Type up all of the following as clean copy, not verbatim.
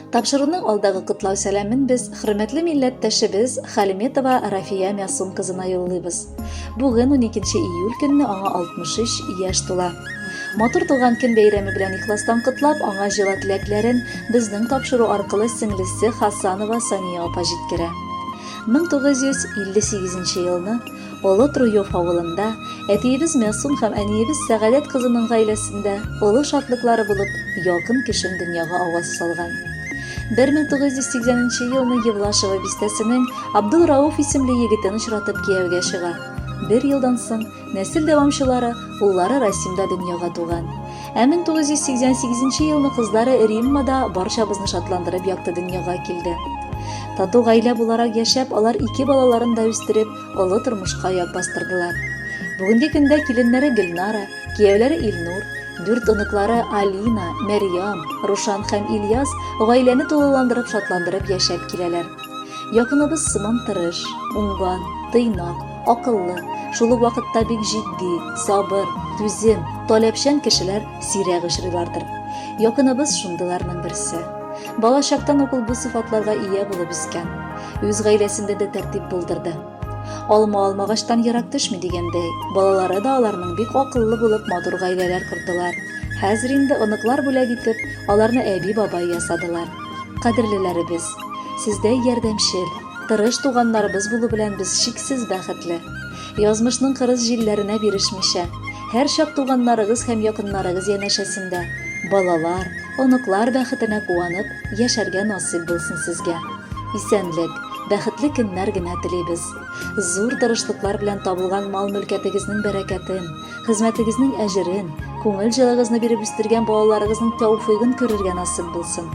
Тапшыруның алдагы котлау сәламен без хөрмәтле милләттәшебез Халиметова Рафия Мәсум кызына юллыйбыз. Бүген 12 июль көнне аңа 63 яшь тула. Матур туган көн бәйрәме белән ихластан котлап, аңа җылы теләкләрен безнең тапшыру аркылы сеңлесе Хасанова Сания апа җиткерә. 1958 елны Олы Труев авылында әтиебез Мәсум һәм әниебез Сәгадәт кызының гаиләсендә олы шатлыклары булып якын кешем дөньяга аваз салган. 1980 нче елны Евлашево бистәсенең Абдул Рауф исемле егетен очратып кияүгә чыга. Бер елдан соң нәсел дәвамчылары уллары Расим да дөньяга туган. Ә 1988 нче елны кызлары Римма да барчабызны шатландырып якты дөньяга килде. Тату гаилә буларак яшәп, алар ике балаларын да үстереп, олы тормышка аяк бастырдылар. Бүгенге көндә киленнәре Гөлнара, кияүләре Илнур, дүрт оныклары Алина, Мәрьям, Рушан һәм Ильяс гаиләне тулыландырып, шатландырып яшәп киләләр. Якыныбыз сыман тырыш, уңган, тыйнак, акыллы, шул ук вакытта бик җитди, сабыр, түзем, таләпчән кешеләр сирәк очрыйлардыр. Якыныбыз шундыйларның берсе. Бала чактан ук ул бу сыйфатларга ия булып үскән. Үз гаиләсендә дә тәртип булдырды. Алма алмагачтан ерак төшми дигәндәй, балалары да аларның бик акыллы булып матур гаиләләр кордылар. Хәзер инде оныклар бүләк итеп, аларны әби-бабай ясадылар. Кадерлеләребез, сездәй ярдәмчел, тырыш туганнарыбыз булу белән без чиксез бәхетле. Язмышның кырыс җилләренә бирешмичә, һәрчак туганнарыгыз һәм якыннарыгыз янәшәсендә, балалар, оныклар бәхетенә куанып яшәргә насыйп булсын сезгә. Исәнлек, бәхетле көннәр генә телибез. Зур тырышлыклар белән табылган мал-мөлкәтегезнең бәрәкәтен, хезмәтегезнең әҗерен, күңел җылыгызны биреп үстергән балаларыгызның тәүфыйгын күрергә насыйп булсын.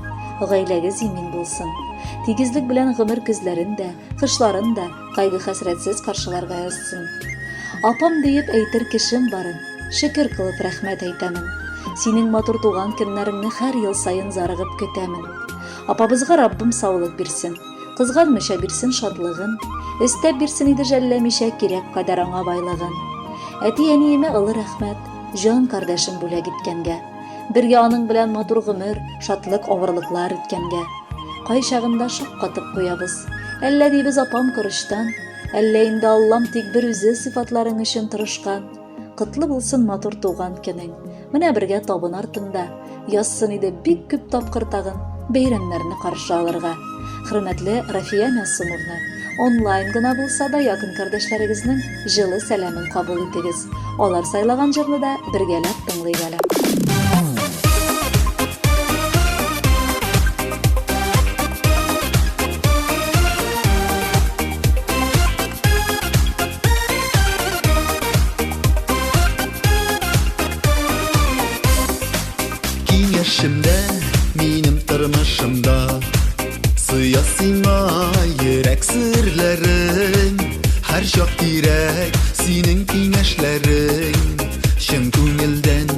Гаиләгез имин булсын. Тигезлек белән гомер көзләрен дә, кышларын да кайгы-хәсрәтсез каршыларга язсын. Апам диеп әйтер кешем барын, шөкер кылып рәхмәт әйтәмен. Синең матур туган көннәреңне һәр ел саен зарыгып көтәмен. Апабызга Раббым саулык бирсен, кызганмыйча бирсен шатлыгын, өстәп бирсен иде жәлләмичә кирәк кадәр аңа байлыгын. Әти-әниемә олы рәхмәт, җан кардәшем бүләк иткәнгә. Бергә аның белән матур гомер, шатлык, авырлыклар үткәнгә. Кайчагында шаккатып куябыз. Әллә дибез апам корычтан, әллә инде Аллам тик бер үзе сыйфатларың өчен тырышкан. Котлы булсын матур туган көнең. Менә бергә табын артында. Язсын иде бик күп тапкыр тагын бәйрәмнәрне каршы алырга. Хөрмәтле Рафия Мәсумовна, онлайн гына булса да якын кардәшләрегезнең җылы сәламен кабул итегез. Алар сайлаган җырны да бергәләп тыңлыйк әле. Киңәшемдә, минем тормышымда Сыя сиңа йөрәк серләрең Һәрчак кирәк синең киңәшләрең Чын күңелдән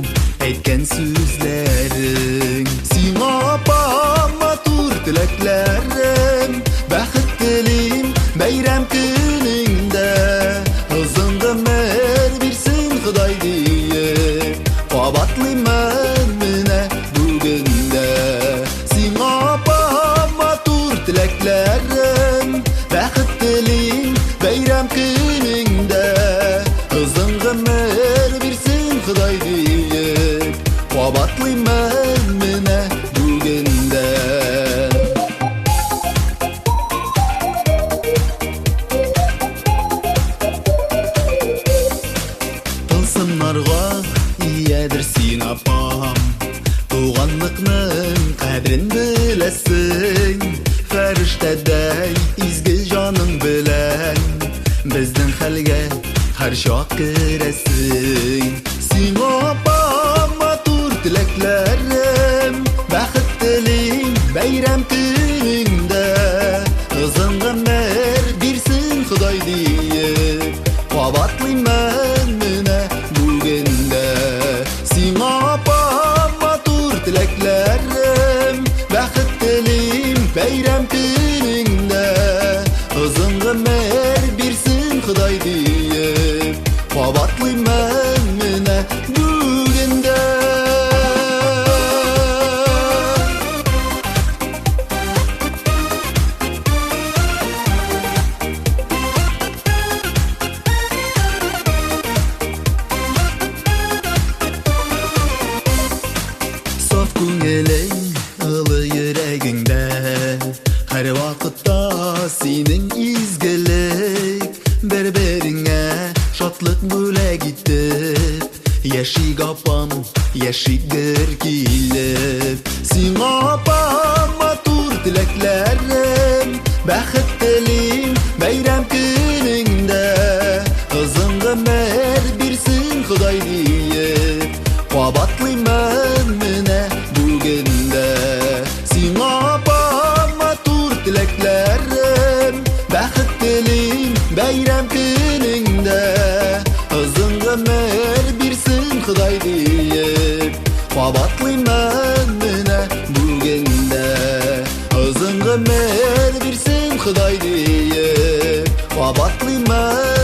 әйткән сүзләрең Сиңа апам матур теләкләрем Бәхет телим бәйрәм көнеңдә Озын гомер бирсен Ходай диеп Кабатлыймын менә бүген дә Сиңа апам матур теләкләрем Бәхет телим бәйрәм көнеңдә Озын гомер бирсен Ходай диеп Кабатлыймын менә бүген дә. Тылсымнарга иядер син, апам, Туганлыкның кадерен беләсең. Фәрештәдәй изге җаның белән Безнең хәлгә һәрчак керәсең. Сиңа, апам, матур теләкләрем, Бәхет телим бәйрәм көнеңдә. Озын гомер бирсен Ходай диеп, Кабатлыймын менә бүген дә. Сиңа, апам, матур теләкләрем, Бәхет телим бәйрәм көнеңдә. Озын гомер бирсен Ходай диеп, Кабатлыймын менә бүген дә. синең изгелек. Бер-береңә шатлык бүләк итеп, яшик, апам, яшик гөр килеп. Сиңа, апам, матур теләкләрем, бәхет телим бәйрәм көнеңдә. Озын гомер бирсен Ходай диеп, кабатлыймын менә бүген дә. Сиңа, апам, матур теләкләрем, бәхет телим бәйрәм көнеңдә. Озын гомер бирсен Ходай диеп, кабатлыймын менә бүген дә. Озын гомер бирсен Ходай диеп, кабатлыймын.